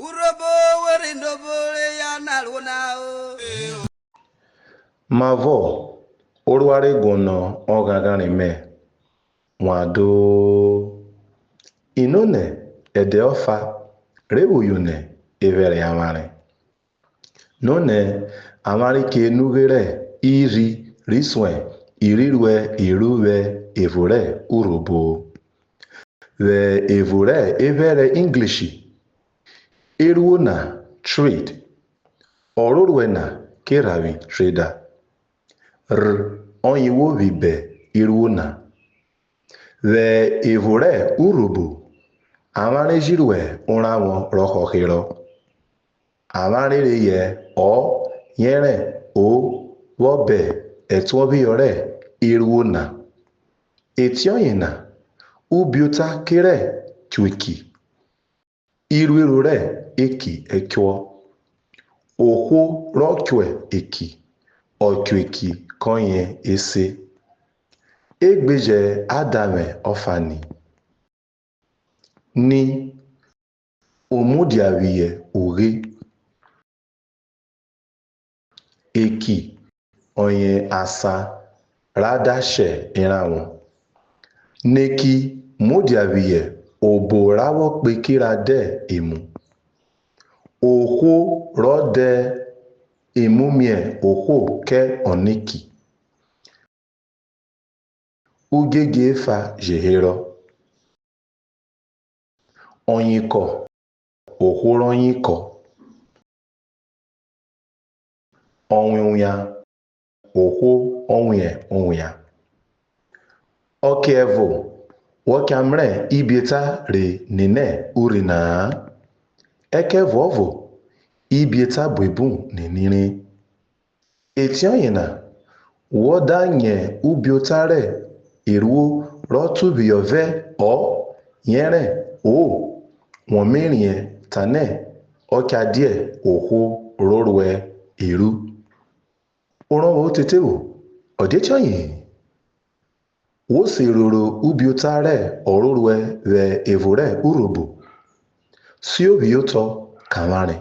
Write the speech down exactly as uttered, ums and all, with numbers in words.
Urhobo we rhi nobọ re ya na ruo na o. Mavọ orua re guọnọ ọghanghanre mẹ wan do? Ino nẹ ẹdẹ ọfa re vwo yono ephẹrẹ avwanre. Nonẹ avwanre ke nughe rẹ irhi ri suẹn irhi ruẹ iru vwẹ evun rẹ Urhobo. Vwẹ evun rẹ ephẹrẹ English, iruo na trade, ọrhoruẹ na ke rha vwi trader. R ọyen ihwo vwi bẹ iruo na. Vwẹ evun rẹ Urhobo, avwanre ji ruẹ orọnvwọn rọ họherọ. Avwanre reyọ ọ yẹrẹ o vwọ bẹ ẹtuọnphiyọ rẹ iruo na. Etiọyena, ubiota kerẹ chueki, irueru rẹ eki ẹchuọ. Ohwo rọ chuẹ eki, ọchueki kọyen e se. E gbe jẹ a davwẹ ọfa ni. Ni, o mudiaphiyọ ughe. Eki ọyen asan ra da shẹ erọnvwọn. Neki mudiaphiyọ obo ra vwọ kpeki ra dẹ emu. Ohwo rọ dẹ emu mie ohwo kẹ ọneki. Ugege efa je herọ. Ọyinkọ, ohwo rọ yinkọ. Ọwinwian, ohwo ọ wian owian. Ọke ẹvo, wọ cha mrẹ ibieta re nene urhi na-a, ẹkẹvuọvo ibieta buebun nene re. Etiọyena, wọ da nyẹ ubiota rẹ iruo rọ tuphiyọ vẹ ọ yẹrẹ o, wọ me riẹn tanẹ ọ cha dia ohwo ro ruẹ iru. Orọnvwọn otete vwo, ọ dia etiọye-en. Wo se roro ubiota rẹ ọrhoruẹ vwẹ evun rẹ Urhobo? Siophiyotọ kẹ avwanre.